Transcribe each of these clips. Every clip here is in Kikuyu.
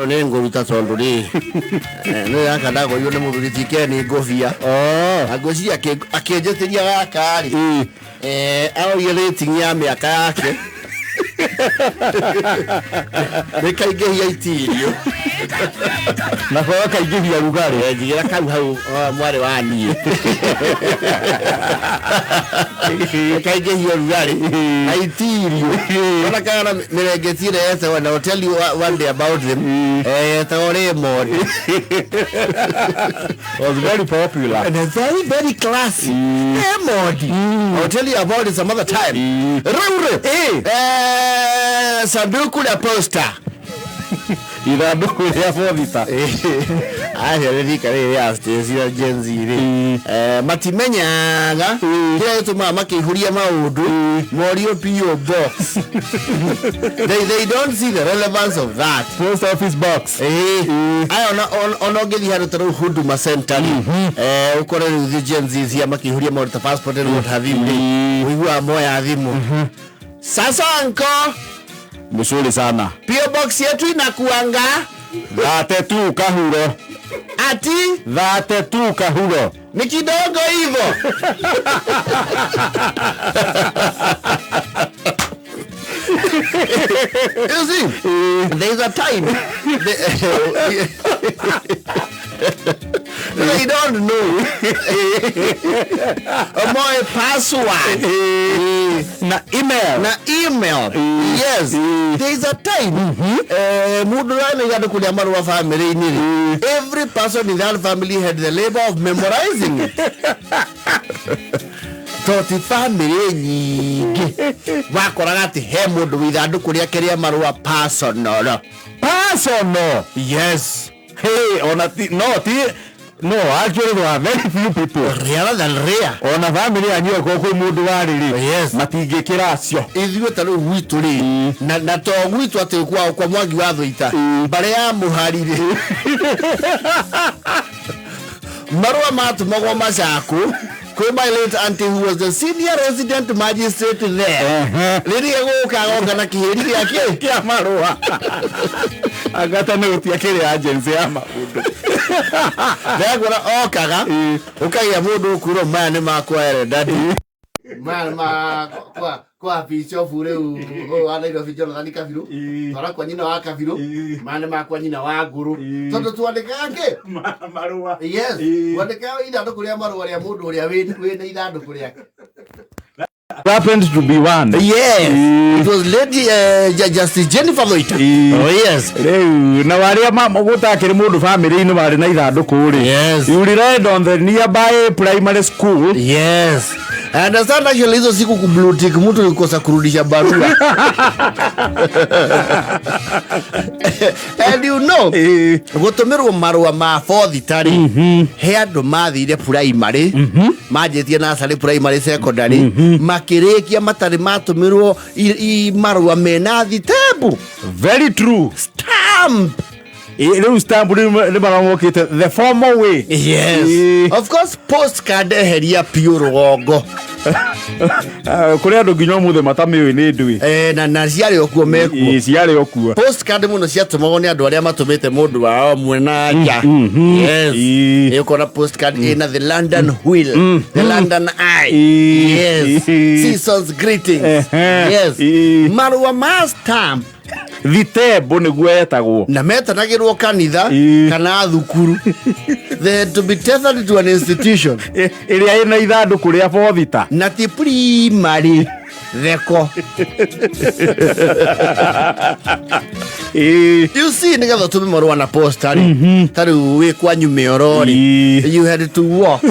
Nĩ ngũruta tondũ rĩ nĩ gaka ndagũrirwo nĩ mũthuri ti Ken ngũbia. Na ngwĩciria akĩnjĩtĩria gaka rĩ, aroria rating ya mĩaka yake nĩ kaingĩhia itirio. Na kwaga kaingĩhia rugarĩ. Njigĩra kau hau mwarĩ wa niĩ. Nĩ kaingĩhia rugarĩ na itirio. Ona kana mĩrengeti ĩrĩa yetagwo, and I will tell you one day about them, yetagwo Raymond. Was very popular. And a very, very classy. Raymond. I'll tell you about it some other time. Rĩu rĩ, sanduku la posta. Ithandũkũ rĩa bothita. Acio nĩ rika rĩrĩ rĩa cia Gen Z rĩ, matimenyaga kĩrĩa gĩtũmaga makĩihũria maũndũ morio PO box. They don't see the relevance of that. Post office box. Ĩĩ. Aya ona ũngĩthiĩ handũ ta rĩu Huduma Center rĩ, ũkore rĩu the Gen Z cia makĩihũria maũndũ ta passport and what have you rĩ, ũiguaga moya thimũ. Sasa anko. Mzuri sana. PO box yetu inakuanga 32 kahuro. Ati? 32 kahuro. Ni kidogo hivyo. You see, there is a time. They don't know. Moe password. Na email. Na email. Yes. There is a time. Mundu rana ithandũkũ rĩa marũa family-inĩ rĩ. Every person in that family had the labor of memorizing it. Tondũ ti family nyingĩ wakoraga atĩ he mũndũ wĩ ithandũkũ rĩake rĩa marũa personal. Personal? Yes. Hey, ona ti, no, ti, no, actually there are very few people. Rarer than rare. Ona family yanyu ĩkorwo kwĩ mũndũ warĩ rĩ, Yes. matingĩkĩra acio. Ithuĩ ta rĩu gwitũ rĩ, na to gwitũ atĩ kwa Mwangi wa Thũita, mbarĩ ya mũhari rĩ, marũa matũmagwo Macaku kwĩ my late auntie who was the senior resident magistrate there. Rĩrĩa gũka agoka na kĩhĩri gĩake kĩa marũa. Agata nĩ gũtiakĩrĩ agency ya maũndũ. Ndegwĩra okaga, ũkagĩa mũndũ ũkwĩrwo maya nĩ makwa ere daddy. Maya nĩ ma kwa bishop rĩu ũyũ wa Nairobi Jonathan Kabiru. Twara kwa nyina wa Kabiru. Maya nĩ makwa nyina wa Ngũrũ. Tondũ twandĩkaga kĩ? Marũa. Yes. Twandĩkaga ithandũkũ rĩa marũa rĩa mũndũ ũrĩa wĩna ithandũkũ rĩake. Happened to be one. Yes. It was Lady Justice Jennifer Loita. Oh yes. Rĩu na arĩa gũtakĩrĩ mũndũ family-inĩ warĩ na ithandũkũ rĩ. Yes. You relied on the nearby primary school. Yes. I understand actually hizo siku ku blue tick mtu alikosa kurudisha barua. And you know, gũtũmĩrwo marũa ma bothita rĩ, he andũ mathire primary, manjĩtie nursery, primary, secondary, makĩrĩkia matarĩ matũmĩrwo marũa mena thitembu. Very true. Stamp. Rĩu stamp rĩu nĩ maramokĩte the formal way. Yes. Of course postcard eheria piũ rũgongo. Kũrĩ andũ nginya ũmũthĩ matamĩũĩ nĩ ndũĩ. Na ciarĩ o kuo mekuo. Ciarĩ o kuo. Postcard mũno ciatũmagwo nĩ andũ arĩa matũmĩte mũndũ wao mwena nja. Yes. Nĩ ũkona postcard ĩna the London Wheel, the London Eye. Yes. Seasons greetings. Yes. Marũa ma stamp. Thitembo nĩguo etagwo. Na metanagĩrwo kanitha kana thukuru. They had to be tethered to an institution. Ĩrĩa ĩna ithandũkũ rĩa bothita. Na ti primary theko. You see, nĩgetha ũtũme marũa na posta rĩ, ta rĩu wĩ kwanyu Mĩoro rĩ, you had to walk.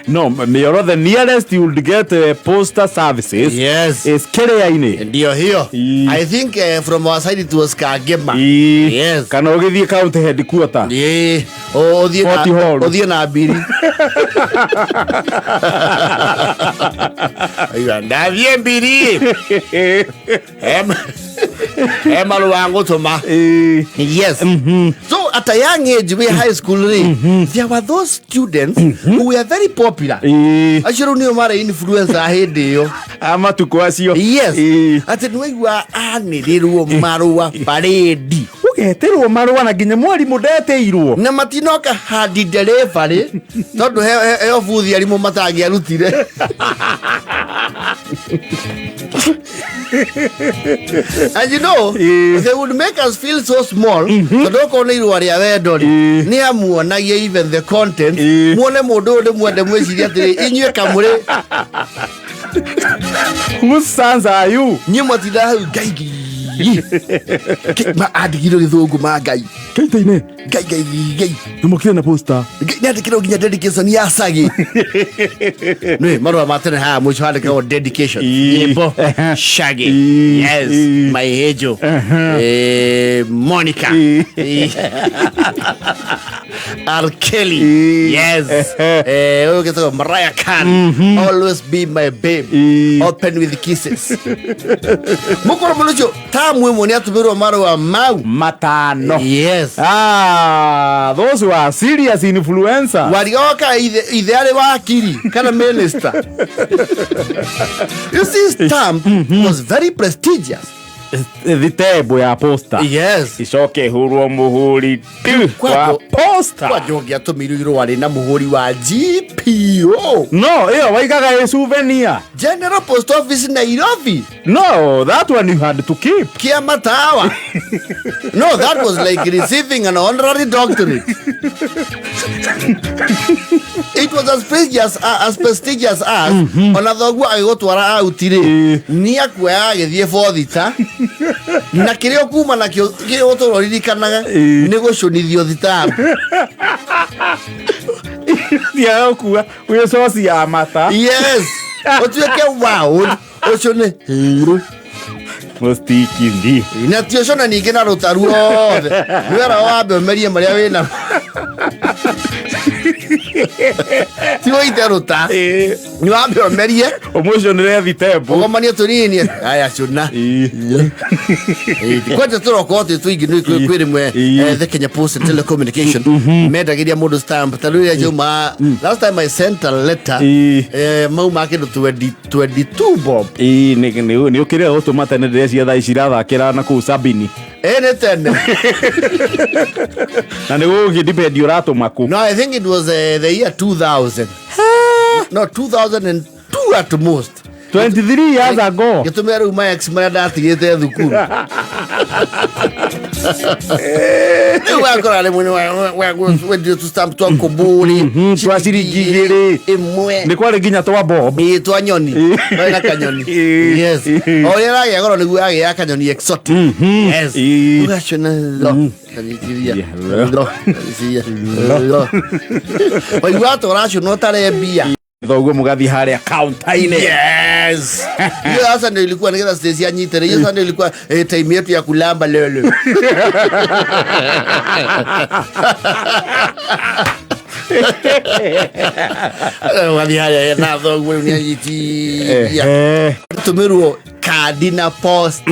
No, Mĩoro, the nearest you would get postal services Yes. is Kĩrĩa-inĩ. Ndio hiyo. I think from our side it was Kagema. Yes. Kana ũgĩthiĩ county headquarter. Ũthiĩ Fort Hall. na mbiri. Aiga, ndathiĩ mbiri. He marũa ngũtũma. Yes. So at a young age, we high school rĩ, there were those students who were very popular. Acio rĩu nĩo marĩ influencer hĩndĩ ĩyo. A matukũ acio. Yes. Atĩ nĩwaigua anĩrĩrwo marũa parade. Ũgetĩrwo marũa na nginya mwarimũ ndetĩirwo. Na matinoka handi delivery tondũ heo buthi arimũ matangĩarutire. And you know, they would make us feel so small tondũ okorwo nĩ irũa rĩa wendo rĩ, nĩ amuonagia even the content, muone mũndũ ũyũ nĩ mwende, mwĩcirie atĩrĩ, inyuĩ kamũrĩ. Whose sons are you? Nyuĩ mwatinda hau, ngai andĩkirwo gĩthũngũ ma ngai. Kaita-inĩ. Ngai, ngai, ngai. Nĩmokire na posta. Ngai nĩ andĩkirwo nginya dedication ya cagi nĩ marũa ma tene haha mũico handĩkagwo dedication. Nyĩmbo. Shaggy. Yes. My angel. Monica. R. Kelly. Yes. Ũyũ gĩtagwo Mariah Carey. Always be my babe. Open with kisses. Mũkũrũ mũno ũcio tamu ĩmwe nĩ atũmĩrwo marũa mau matano. Yes. Ah, those were serious influencers. Warigoka ithe ithe arĩ wakiri kana minister. You see, stamp was very prestigious. Thitembo ya posta. Yes. Icoke ihũrwo mũhũri tu wa posta. Kwanja ũngĩatũmĩirwo irũa rĩna mũhũri wa GPO. No ĩyo waigaga ĩ souvenir. General Post Office Nairobi. No, that one you had to keep. Kia matawa. No, that was like receiving an honorary doctorate. It was as prestigious as ona thoguo agĩgũtwara out rĩ, nĩ akuoyaga agĩthiĩ bothita na kĩrĩa ũkuma nakĩo kĩrĩa ũgũtũra ũririkanaga nĩ gũcũnithio thitambu. Thiaga ũkua wĩ coci ya mata. Yes, ũtuĩke wow, ũcio nĩ hĩrũ. Mũstiki ndi. Na ti ũcio, na ningĩ na rũta ruothe nĩwera wambe ũmerie marĩa wĩna ti ũite rũta, nĩ wambe ũmerie. Ũmũcũnĩre thitembo. Ũgomanie tũnini, aya cũna. Kwanja tũroko twĩ tũingĩ nĩ kwĩ rĩmwe. The Kenya Post and Telecommunication mendagĩria mũndũ stamp ta rĩu rĩrĩa njauma last time I sent a letter, mauma kĩndũ 20 22 bob. Ĩĩ, nĩ ũkĩrĩa gũtũma tene, ndĩrecia thaa ici irathakĩra na kũu sabini. Ĩ nĩ tene. Na nĩ gũgĩ depend ũratũma kũ. No, I think it was the year 2000. No, 2002 at most. 23 years ago. Gĩtũmĩra rĩu ma ex marĩa ndatigĩte thukuru. Rĩu wakora rĩmwe nĩ wendio tũ stamp twa kũbũri. Twa ciringi igĩrĩ. Ĩmwe. Nĩ kwarĩ nginya twa bob. Ĩĩ, twa nyoni. Marĩ na kanyoni. Yes. O ũrĩa ĩragĩa goro nĩguo yagĩa kanyoni exotic. Yes. Ũgacũna lo. Kanyitithia. Lo. Kanyitithia. Lo. Waigua atĩ ũracũna ũtarĩ mbia. Thoguo mũgathiĩ harĩa kaunta-inĩ. Yes. Hiyo sasa ndio ilikuwa nigetha Stacy anyite. Hiyo sasa ndio ilikuwa time yetu ya kulamba lolo. Wathiĩ harĩa na thoguo rĩu nĩanyitithia. Tũmĩrwo kandi na posta.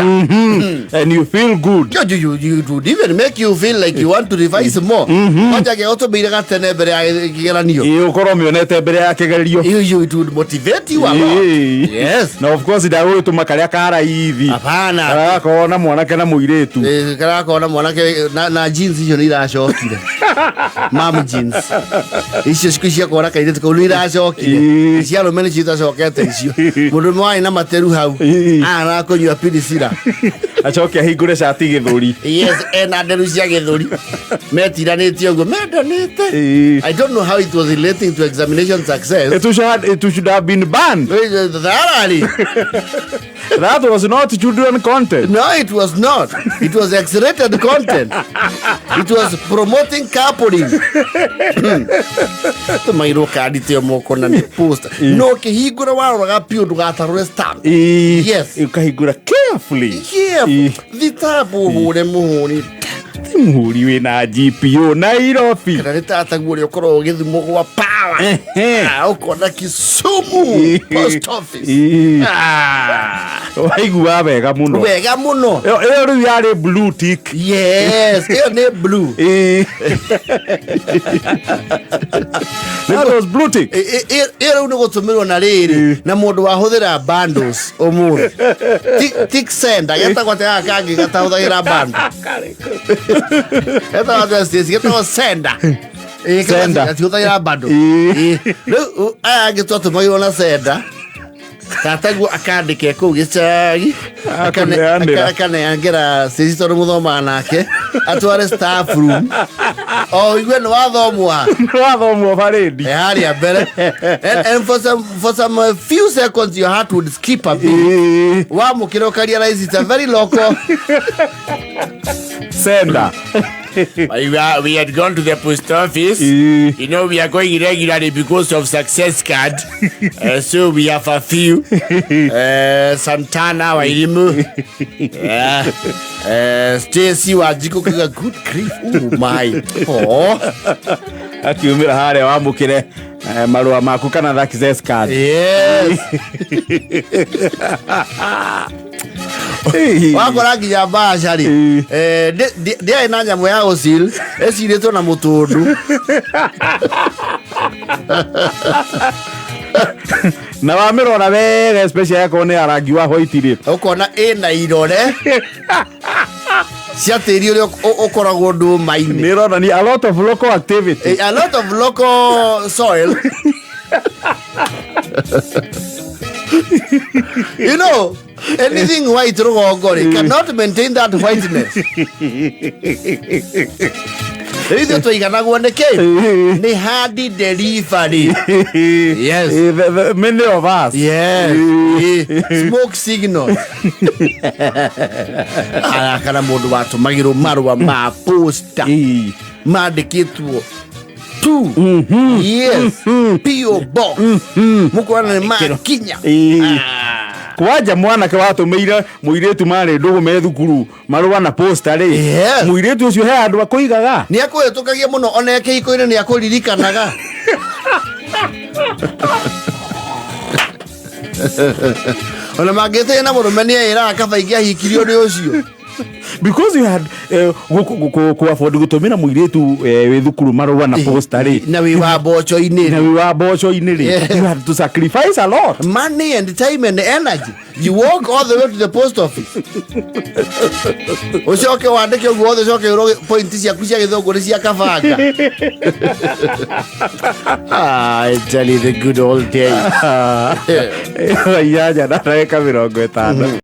And you feel good. You would even make you feel like you want to revise more. Kwanja gĩgũtũmĩire gatene mbere ya kĩgeranio. Ĩĩ, ũkorwo mĩonete mbere ya kĩgerio. It would motivate you a lot. Yes. Na of course ndagũgĩtũma karĩa ka raithi. Hapana. Karĩa gakorwo na mwanake na mũirĩtu. Karakorwo na mwanake na jeans icio nĩ iracokire. Mam jeans. Icio ciku ciakorwo na kairĩtu kau nĩ iracokire. Cia arũme nĩcio itacokete icio. Mũndũ ũmwe warĩ na materu hau. Arakũnyua pirisira. Acoke ahingũre cati gĩthũri. Yes, ena nderu cia gĩthũri. Metiranĩtie ũguo mendanĩte. I don't know how it was relating to examination success. It should have been banned. Thoroughly. That was not children content. No, it was not. It was X-rated content. It was promoting coupling. Tũmairwo kandi tĩo moko na nĩ post. No kĩhingũre waroraga biũ ndũgatarũre stamp. Yes. Ũkahingũra carefully. Yeah, thitabu ũhũre mũhũri. Ti mũhũri wĩna GPO Nairobi. Kana nĩ tataguo ũrĩa ũkoragwo ũgĩthimwo gwa power. Power. Ah, ũkona Kisumu Post Office. Ah, Waigua wega muno. Wega muno. Ĩyo rĩu yarĩ blue tick. Yes, ĩyo nĩ blue. That was blue tick. Ĩyo rĩu nĩ gũtũmĩrwo na rĩrĩ na mũndũ wahũthĩra bundles ũmũthĩ. Tick sender getagwo atĩa gaka kangĩ gatahũthagĩra bundle? Getagwo atĩa, Stacy? Getagwo sender. Sender. Gatihũthagĩra bundle. Rĩu aya angĩ twatũmagĩrwo na sender, tataguo akandĩke kũu gĩcagi. Akũneanĩra. Akaneangĩra Stacy tondũ mũthomaga nake, atware staff room o igue nĩ wathomwo ha. Wathomwo barĩndi. Harĩa mbere and for some few seconds your heart would skip a beat wamũkĩra ũkarealize it's a very local Sender. We had gone to the post office. We are going regularly because of success card. So we have a few. Santana Wairimu. Stacy Wanjiku kuga good grief, oh my, oh. Akiumĩra harĩa wamũkĩre marũa maku kana success card. Yes. Wakora nginya mbaca rĩ, ndĩarĩ na nyamũ ya gũcil ĩcirĩtwo na mũtũndu. Na wamĩrora wega, especially yakorwo nĩ ya rangi wa white rĩ, ũkona ĩna irore cia tĩri ũrĩa ũkoragwo ndũma-inĩ. Nĩ ĩronania a lot of local activity. A lot of local soil. Anything white rũgongo rĩ cannot maintain that whiteness. Rĩu ithuĩ twaiganagwo nĩ kĩ? Nĩ handi delivery. Yes. Many of us. Yes. Smoke signal. Aya, kana mũndũ watũmagĩrwo marũa ma posta mandĩkĩtwo tu, yes, PO box, mũkona nĩ makinya. Kwanja mwanake watũmĩire mũirĩtu marĩ ndũgũ me thukuru marũa na posta rĩ, mũirĩtu ũcio he handũ akũigaga. Nĩ akũhĩtũkagia mũno, ona kĩhiko-inĩ nĩ akũririkanaga. Ona mangĩtĩĩ na mũrũme nĩ eĩraga kaba ingĩahikirio nĩ ũcio. Because you had ku afford gũtũmĩra mũirĩtu wĩ thukuru marũa na posta rĩ, na wĩ wa mboco-inĩ, na wĩ wa mboco-inĩ rĩ, you had to sacrifice a lot. Money and time and energy. You walk all the way to the post office, ũcoke wandĩke ũguo wothe, ũcoke ũrwo point ciaku cia gĩthũngũ nĩ cia kabanga. Ah, I tell you, the good old days. 8:50.